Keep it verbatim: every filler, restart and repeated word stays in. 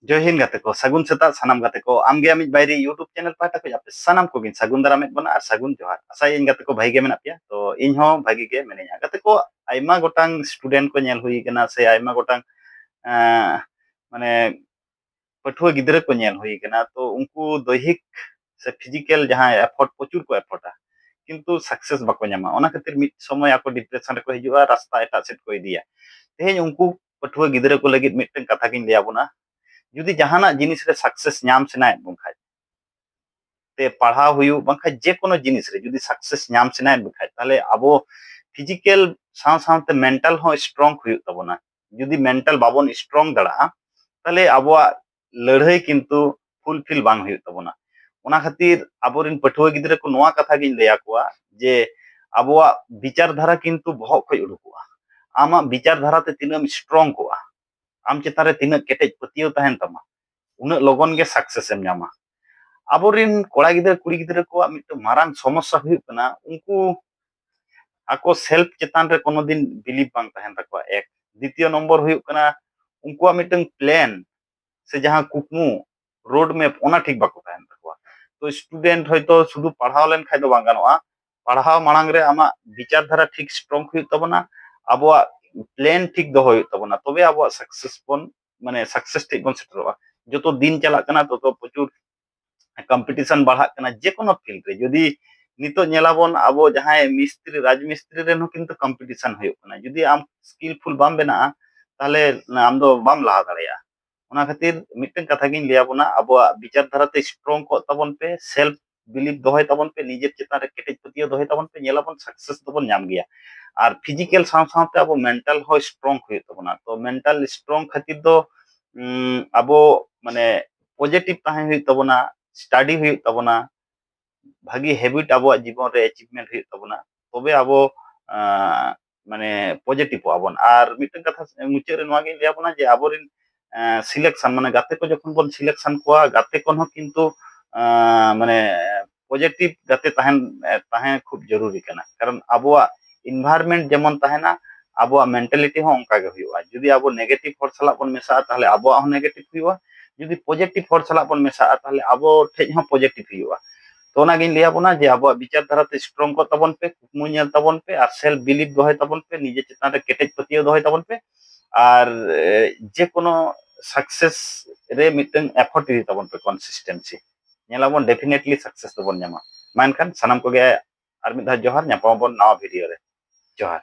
ᱡᱚᱭ ᱦᱤᱱᱫ ᱜᱟᱛᱮ ᱠᱚ, ᱥᱟᱹᱜᱩᱱ ᱥᱮᱛᱟᱜ ᱥᱟᱱᱟᱢ ᱜᱟᱛᱮ ᱠᱚ᱾ ᱟᱢᱜᱮ ᱟᱢᱤᱡ ᱵᱟᱭᱨᱤ YouTube ᱪᱮᱱᱮᱞ ᱯᱟᱦᱴᱟ ᱠᱷᱚᱱ ᱟᱯᱮ ᱥᱟᱱᱟᱢ ᱠᱚᱜᱮᱧ ᱥᱟᱹᱜᱩᱱ ᱫᱟᱨᱟᱢᱮᱫ ᱵᱚᱱᱟ ᱟᱨ ᱥᱟᱹᱜᱩᱱ ᱡᱚᱦᱟᱨ᱾ ᱟᱥᱟᱭᱟᱹᱧ ᱜᱟᱛᱮ ᱠᱚ ᱵᱷᱟᱜᱤ ᱜᱮ ᱢᱮᱱᱟᱜ ᱯᱮᱭᱟ, ᱛᱚ ᱤᱧ ᱦᱚᱸ ᱵᱷᱟᱜᱤ ᱜᱮ ᱢᱤᱱᱟᱹᱧᱟ᱾ ᱜᱟᱛᱮ ᱠᱚ, ᱟᱭᱢᱟ ᱜᱚᱴᱟᱝ ᱥᱴᱩᱰᱮᱱᱴ ᱠᱚ ᱧᱮᱞ ᱦᱩᱭ ᱠᱟᱱᱟ ᱥᱮ ᱟᱭᱢᱟ ᱜᱚᱴᱟᱝ ᱮᱸ, ᱢᱟᱱᱮ ᱯᱟᱹᱴᱷᱩᱣᱟᱹ ᱜᱤᱫᱽᱨᱟᱹ ᱠᱚ ᱧᱮᱞ ᱦᱩᱭ ᱠᱟᱱᱟ, ᱛᱚ ᱩᱱᱠᱩ ᱫᱚᱭᱦᱤᱠ ᱥᱮ ᱯᱷᱤᱡᱤᱠᱮᱞ ᱡᱟᱦᱟᱸ ᱮᱯᱷᱚᱨᱴ ᱯᱨᱚᱪᱩᱨ ᱠᱚ ᱮᱯᱷᱚᱨᱴᱟ, ᱠᱤᱱᱛᱩ ᱥᱟᱠᱥᱮᱥ ᱵᱟᱠᱚ ᱧᱟᱢᱟ᱾ ᱚᱱᱟ ᱠᱷᱟᱹᱛᱤᱨ ᱢᱤᱫ ᱥᱚᱢᱚᱭ ᱟᱠᱚ ᱰᱤᱯᱨᱮᱥᱚᱱ ᱨᱮᱠᱚ ᱦᱤᱡᱩᱜᱼᱟ, ᱨᱟᱥᱛᱟ ᱮᱴᱟᱜ ᱥᱮᱫ ᱠᱚ ᱤᱫᱤᱭᱟ᱾ ᱛᱮᱦᱮᱧ ᱩᱱᱠᱩ ᱯᱟᱹᱴᱷᱩᱣᱟᱹ ᱜᱤᱫᱽᱨᱟᱹ ᱠᱚ ᱞᱟᱹᱜᱤᱫ ᱢᱤᱫᱴᱟᱝ ᱠᱟᱛᱷᱟ ᱜᱤᱧ ᱞᱟᱹᱭ ᱟᱵᱚᱱᱟ, ᱡᱩᱫᱤ ᱡᱟᱦᱟᱱᱟᱜ ᱡᱤᱱᱤᱥ ᱨᱮ ᱥᱟᱠᱥᱮᱥ ᱧᱟᱢ ᱥᱟᱱᱟᱭᱮᱫ ᱵᱚᱱ ᱠᱷᱟᱡ, ᱛᱮ ᱯᱟᱲᱦᱟᱣ ᱦᱩᱭᱩᱜ, ᱵᱟᱝᱠᱷᱟᱱ ᱡᱮ ᱠᱳᱱᱳ ᱡᱤᱱᱤᱥ ᱨᱮ ᱡᱩᱫᱤ ᱥᱟᱠᱥᱮᱥ ᱧᱟᱢ ᱥᱟᱱᱟᱭᱮᱫ ᱵᱚᱱ ᱠᱷᱟᱡ, ᱛᱟᱦᱞᱮ ᱟᱵᱚ ᱯᱷᱤᱡᱤᱠᱮᱞ ᱥᱟᱶ ᱥᱟᱶᱛᱮ ᱢᱮᱱᱴᱟᱞ ᱦᱚᱸ ᱥᱴᱨᱚᱝ ᱦᱩᱭᱩᱜ ᱛᱟᱵᱚᱱᱟ᱾ ᱡᱩᱫᱤ ᱢᱮᱱᱴᱟᱞ ᱵᱟᱵᱚᱱ ᱥᱴᱨᱚᱝ ᱫᱟᱲᱮᱭᱟᱜᱼᱟ, ᱛᱟᱦᱞᱮ ᱟᱵᱚᱣᱟᱜ ᱞᱟᱹᱲᱦᱟᱹᱭ ᱠᱤᱱᱛᱩ ᱯᱷᱩᱞᱯᱷᱤᱞ ᱵᱟᱝ ᱦᱩᱭᱩᱜ ᱛᱟᱵᱚᱱᱟ᱾ ᱚᱱᱟ ᱠᱷᱟᱹᱛᱤᱨ ᱟᱵᱚᱨᱮᱱ ᱯᱟᱹᱴᱷᱩᱣᱟᱹ ᱜᱤᱫᱽᱨᱟᱹ ᱠᱚ ᱱᱚᱣᱟ ᱠᱟᱛᱷᱟ ᱜᱤᱧ ᱞᱟᱹᱭ ᱟᱠᱚᱣᱟ ᱡᱮ ᱟᱵᱚᱣᱟᱜ ᱵᱤᱪᱟᱨ ᱫᱷᱟᱨᱟ ᱠᱤᱱᱛᱩ ᱵᱚᱦᱚᱜ ᱠᱷᱚᱱ ᱩᱰᱩᱠᱚᱜᱼᱟ᱾ ᱟᱢᱟᱜ ᱵᱤᱪᱟᱨ ᱫᱷᱟᱨᱟ ᱛᱮ ᱛᱤᱱᱟᱹᱜ ᱮᱢ ᱥᱴᱨᱚᱝ ᱠᱚᱜᱼᱟ, ᱟᱢ ᱪᱮᱛᱟᱱ ᱨᱮ ᱛᱤᱱᱟᱹᱜ ᱠᱮᱴᱮᱡ ᱯᱟᱹᱛᱭᱟᱹᱣ ᱛᱟᱦᱮᱱ ᱛᱟᱢᱟ, ᱩᱱᱟᱹᱜ ᱞᱚᱜᱚᱱ ᱜᱮ ᱥᱟᱠᱥᱮᱥ ᱮᱢ ᱧᱟᱢᱟ᱾ ᱟᱵᱚᱨᱮᱱ ᱠᱚᱲᱟ ᱜᱤᱫᱽᱨᱟᱹ ᱠᱩᱲᱤ ᱜᱤᱫᱽᱨᱟᱹ ᱠᱚᱣᱟᱜ ᱢᱤᱫᱴᱟᱝ ᱢᱟᱨᱟᱝ ᱥᱚᱢᱚᱥᱥᱟ ᱦᱩᱭᱩᱜ ᱠᱟᱱᱟ, ᱩᱱᱠᱩ ᱟᱠᱚ ᱥᱮᱞᱯ ᱪᱮᱛᱟᱱ ᱨᱮ ᱠᱳᱱᱳ ᱫᱤᱱ ᱵᱤᱞᱤᱵᱷ ᱵᱟᱝ ᱛᱟᱦᱮᱱ ᱛᱟᱠᱚᱣᱟ, ᱮᱠ᱾ ᱫᱤᱛᱤᱭᱚ ᱱᱚᱢᱵᱚᱨ ᱦᱩᱭᱩᱜ ᱠᱟᱱᱟ, ᱩᱱᱠᱩᱣᱟᱜ ᱢᱤᱫᱴᱟᱝ ᱯᱞᱮᱱ ᱥᱮ ᱡᱟᱦᱟᱸ ᱠᱩᱠᱢᱩ, ᱨᱳᱰ ᱢᱮᱯ, ᱚᱱᱟ ᱴᱷᱤᱠ ᱵᱟᱠᱚ ᱛᱟᱦᱮᱱ ᱛᱟᱠᱚᱣᱟ᱾ ᱛᱚ ᱥᱴᱩᱰᱮᱱᱴ ᱦᱚᱭᱛᱳ ᱥᱩᱫᱷᱩ ᱯᱟᱲᱦᱟᱣ ᱞᱮᱱᱠᱷᱟᱱ ᱫᱚ ᱵᱟᱝ ᱜᱟᱱᱚᱜᱼᱟ, ᱯᱟᱲᱦᱟᱣ ᱢᱟᱲᱟᱝ ᱨᱮ ᱟᱢᱟᱜ ᱵᱤᱪᱟᱨ ᱫᱷᱟᱨᱟ ᱴᱷᱤᱠ ᱥᱴᱨᱚᱝ ᱦᱩᱭᱩᱜ ᱛᱟᱵᱚᱱᱟ, ᱟᱵᱚᱣᱟᱜ ᱯᱞᱮᱱ ᱴᱷᱤᱠ ᱫᱚᱦᱚ ᱦᱩᱭᱩᱜ ᱛᱟᱵᱚᱱᱟ, ᱛᱚᱵᱮ ᱟᱵᱚᱣᱟᱜ ᱥᱟᱠᱥᱮᱥ ᱵᱚᱱ, ᱢᱟᱱᱮ ᱥᱟᱠᱥᱮᱥ ᱴᱷᱮᱡ ᱵᱚᱱ ᱥᱮᱴᱮᱨᱚᱜᱼᱟ᱾ ᱡᱚᱛᱚ ᱫᱤᱱ ᱪᱟᱞᱟᱜ ᱠᱟᱱᱟ, ᱛᱚᱛᱚ ᱯᱨᱚᱪᱩᱨ ᱠᱚᱢᱯᱤᱴᱤᱥᱚᱱ ᱵᱟᱲᱦᱟᱜ ᱠᱟᱱᱟ ᱡᱮ ᱠᱳᱱᱳ ᱯᱷᱤᱞᱰ ᱨᱮ᱾ ᱡᱩᱫᱤ ᱱᱤᱛᱚᱜ ᱧᱮᱞᱟᱵᱚᱱ, ᱟᱵᱚ ᱡᱟᱦᱟᱸᱭ ᱢᱤᱥᱛᱨᱤ, ᱨᱟᱡᱽ ᱢᱤᱥᱛᱨᱤ ᱨᱮᱱ ᱦᱚᱸ ᱠᱤᱱᱛᱩ ᱠᱚᱢᱯᱤᱴᱤᱥᱚᱱ ᱦᱩᱭᱩᱜ ᱠᱟᱱᱟ᱾ ᱡᱩᱫᱤ ᱟᱢ ᱥᱠᱤᱞᱯᱷᱩᱞ ᱵᱟᱢ ᱵᱮᱱᱟᱜᱼᱟ, ᱛᱟᱦᱞᱮ ᱟᱢ ᱫᱚ ᱵᱟᱢ ᱞᱟᱦᱟ ᱫᱟᱲᱮᱭᱟᱜᱼᱟ᱾ ᱚᱱᱟ ᱠᱷᱟᱹᱛᱤᱨ ᱢᱤᱫᱴᱟᱝ ᱠᱟᱛᱷᱟ ᱜᱤᱧ ᱞᱟᱹᱭ ᱟᱵᱚᱱᱟ, ᱟᱵᱚᱣᱟᱜ ᱵᱤᱪᱟᱨ ᱫᱷᱟᱨᱟᱛᱮ ᱥᱴᱨᱚᱝ ᱠᱚᱜ ᱛᱟᱵᱚᱱ ᱯᱮ, ᱥᱮᱞᱯ ᱵᱤᱞᱤᱵᱷ ᱫᱚᱦᱚᱭ ᱛᱟᱵᱚᱱ ᱯᱮ, ᱱᱤᱡᱮᱨ ᱪᱮᱛᱟᱱ ᱨᱮ ᱠᱮᱴᱮᱡ ᱯᱟᱹᱛᱭᱟᱹᱣ ᱫᱚᱦᱚᱭ ᱛᱟᱵᱚᱱ ᱯᱮ, ᱧᱮᱞᱟᱵᱚᱱ ᱥᱟᱠᱥᱮᱥ ᱫᱚᱵᱚᱱ ᱧᱟᱢ ᱜᱮᱭᱟ᱾ ᱟᱨ ᱯᱷᱤᱡᱤᱠᱮᱞ ᱥᱟᱶ ᱥᱟᱶᱛᱮ ᱟᱵᱚ ᱢᱮᱱᱴᱟᱞ ᱦᱚᱸ ᱥᱴᱨᱚᱝ ᱦᱩᱭᱩᱜ ᱛᱟᱵᱚᱱᱟ᱾ ᱛᱚ ᱢᱮᱱᱴᱟᱞ ᱥᱴᱨᱚᱝ ᱠᱷᱟᱹᱛᱤᱨ ᱫᱚ, ᱩᱢ, ᱟᱵᱚ ᱢᱟᱱᱮ ᱯᱚᱡᱮᱴᱤᱵᱷ ᱛᱟᱦᱮᱸ ᱦᱩᱭᱩᱜ ᱛᱟᱵᱚᱱᱟ, ᱥᱴᱟᱰᱤ ᱦᱩᱭᱩᱜ ᱛᱟᱵᱚᱱᱟ, ᱵᱷᱟᱹᱜᱤ ᱦᱮᱵᱤᱴ ᱟᱵᱚᱣᱟᱜ ᱡᱤᱵᱚᱱ ᱨᱮ ᱮᱪᱤᱵᱷᱢᱮᱱᱴ ᱦᱩᱭᱩᱜ ᱛᱟᱵᱚᱱᱟ, ᱛᱚᱵᱮ ᱟᱵᱚ, ᱟᱸ, ᱢᱟᱱᱮ ᱯᱚᱡᱮᱴᱤᱵᱷᱚᱜ ᱟᱵᱚᱱ᱾ ᱟᱨ ᱢᱤᱫᱴᱟᱝ ᱠᱟᱛᱷᱟ ᱢᱩᱪᱟᱹᱫ ᱨᱮ ᱱᱚᱣᱟ ᱜᱤᱧ ᱞᱟᱹᱭ ᱟᱵᱚᱱᱟ ᱡᱮ ᱟᱵᱚᱨᱮᱱ, ᱟᱸ, ᱥᱤᱞᱮᱠᱥᱚᱱ, ᱢᱟᱱᱮ ᱜᱟᱛᱮ ᱠᱚ ᱡᱚᱠᱷᱚᱱ ᱵᱚᱱ ᱥᱤᱞᱮᱠᱥᱚᱱ ᱠᱚᱣᱟ, ᱜᱟᱛᱮ ᱠᱚ ᱦᱚᱸ ᱠᱤᱱᱛᱩ, ᱟᱸ, ᱢᱟᱱᱮ ᱯᱚᱡᱮᱴᱤᱵᱷ ᱜᱟᱛᱮ ᱛᱟᱦᱮᱱ, ᱛᱟᱦᱮᱸ ᱠᱷᱩᱵ ᱡᱚᱨᱩᱨᱤ ᱠᱟᱱᱟ, ᱠᱟᱨᱚᱱ ᱟᱵᱚᱣᱟᱜ ᱤᱱᱵᱷᱟᱭᱨᱚᱱᱢᱮᱱᱴ ᱡᱮᱢᱚᱱ ᱛᱟᱦᱮᱱᱟ, ᱟᱵᱚᱣᱟᱜ ᱢᱮᱱᱴᱟᱞᱤᱴᱤ ᱦᱚᱸ ᱚᱱᱠᱟ ᱜᱮ ᱦᱩᱭᱩᱜᱼᱟ᱾ ᱡᱩᱫᱤ ᱟᱵᱚ ᱱᱮᱜᱮᱴᱤᱵᱷ ᱦᱚᱲ ᱥᱟᱞᱟᱜ ᱵᱚᱱ ᱢᱮᱥᱟᱜᱼᱟ, ᱛᱟᱦᱚᱞᱮ ᱟᱵᱚᱣᱟᱜ ᱦᱚᱸ ᱱᱮᱜᱮᱴᱤᱵᱷ ᱦᱩᱭᱩᱜᱼᱟ᱾ ᱡᱩᱫᱤ ᱯᱚᱡᱮᱴᱤᱵᱷ ᱦᱚᱲ ᱥᱟᱞᱟᱜ ᱵᱚᱱ ᱢᱮᱥᱟᱜᱼᱟ, ᱛᱟᱦᱚᱞᱮ ᱟᱵᱚ ᱴᱷᱮᱡ ᱦᱚᱸ ᱯᱚᱡᱮᱴᱤᱵᱷ ᱦᱩᱭᱩᱜᱼᱟ᱾ ᱛᱚ ᱚᱱᱟᱜᱤᱧ ᱞᱟᱹᱭ ᱟᱵᱚᱱᱟ ᱡᱮ ᱟᱵᱚᱣᱟᱜ ᱵᱤᱪᱟᱨ ᱫᱷᱟᱨᱟ ᱛᱮ ᱥᱴᱨᱚᱝ ᱠᱚᱜ ᱛᱟᱵᱚᱱ ᱯᱮ, ᱠᱩᱠᱢᱩ ᱧᱮᱞ ᱛᱟᱵᱚᱱ ᱯᱮ, ᱟᱨ ᱥᱮᱞᱯ ᱵᱤᱞᱤᱯ ᱫᱚᱦᱚᱭ ᱛᱟᱵᱚᱱ ᱯᱮ, ᱱᱤᱡᱮ ᱪᱮᱛᱟᱱ ᱨᱮ ᱠᱮᱴᱮᱡ ᱯᱟᱹᱛᱭᱟᱹᱣ ᱫᱚᱦᱚᱭ ᱛᱟᱵᱚᱱ ᱯᱮ᱾ ᱟᱨ ᱮ, ᱡᱮᱠᱳᱱᱳ ᱥᱟᱠᱥᱮᱥ ᱨᱮ ᱢᱤᱫᱴᱟᱝ ᱮᱯᱷᱚᱨᱴ ᱤᱫᱤ ᱛᱟᱵᱚᱱ ᱯᱮ, ᱠᱚᱱᱥᱤᱥᱴᱮᱱᱥᱤ᱾ ᱧᱮᱞᱟᱵᱚᱱ, ᱰᱮᱯᱷᱤᱱᱮᱴᱞᱤ ᱥᱟᱠᱥᱮᱥ ᱫᱚᱵᱚᱱ ᱧᱟᱢᱟ᱾ ᱢᱟ ᱮᱱᱠᱷᱟᱱ ᱥᱟᱱᱟᱢ ᱠᱚᱜᱮ ᱟᱨ ᱢᱤᱫ ᱫᱷᱟᱣ ᱡᱚᱦᱟᱨ, ᱧᱟᱯᱟᱢ ᱟᱵᱚᱱ ᱱᱟᱣᱟ ᱵᱷᱤᱰᱤᱭᱳ ᱨᱮ᱾ ᱡᱚᱦᱟᱨ᱾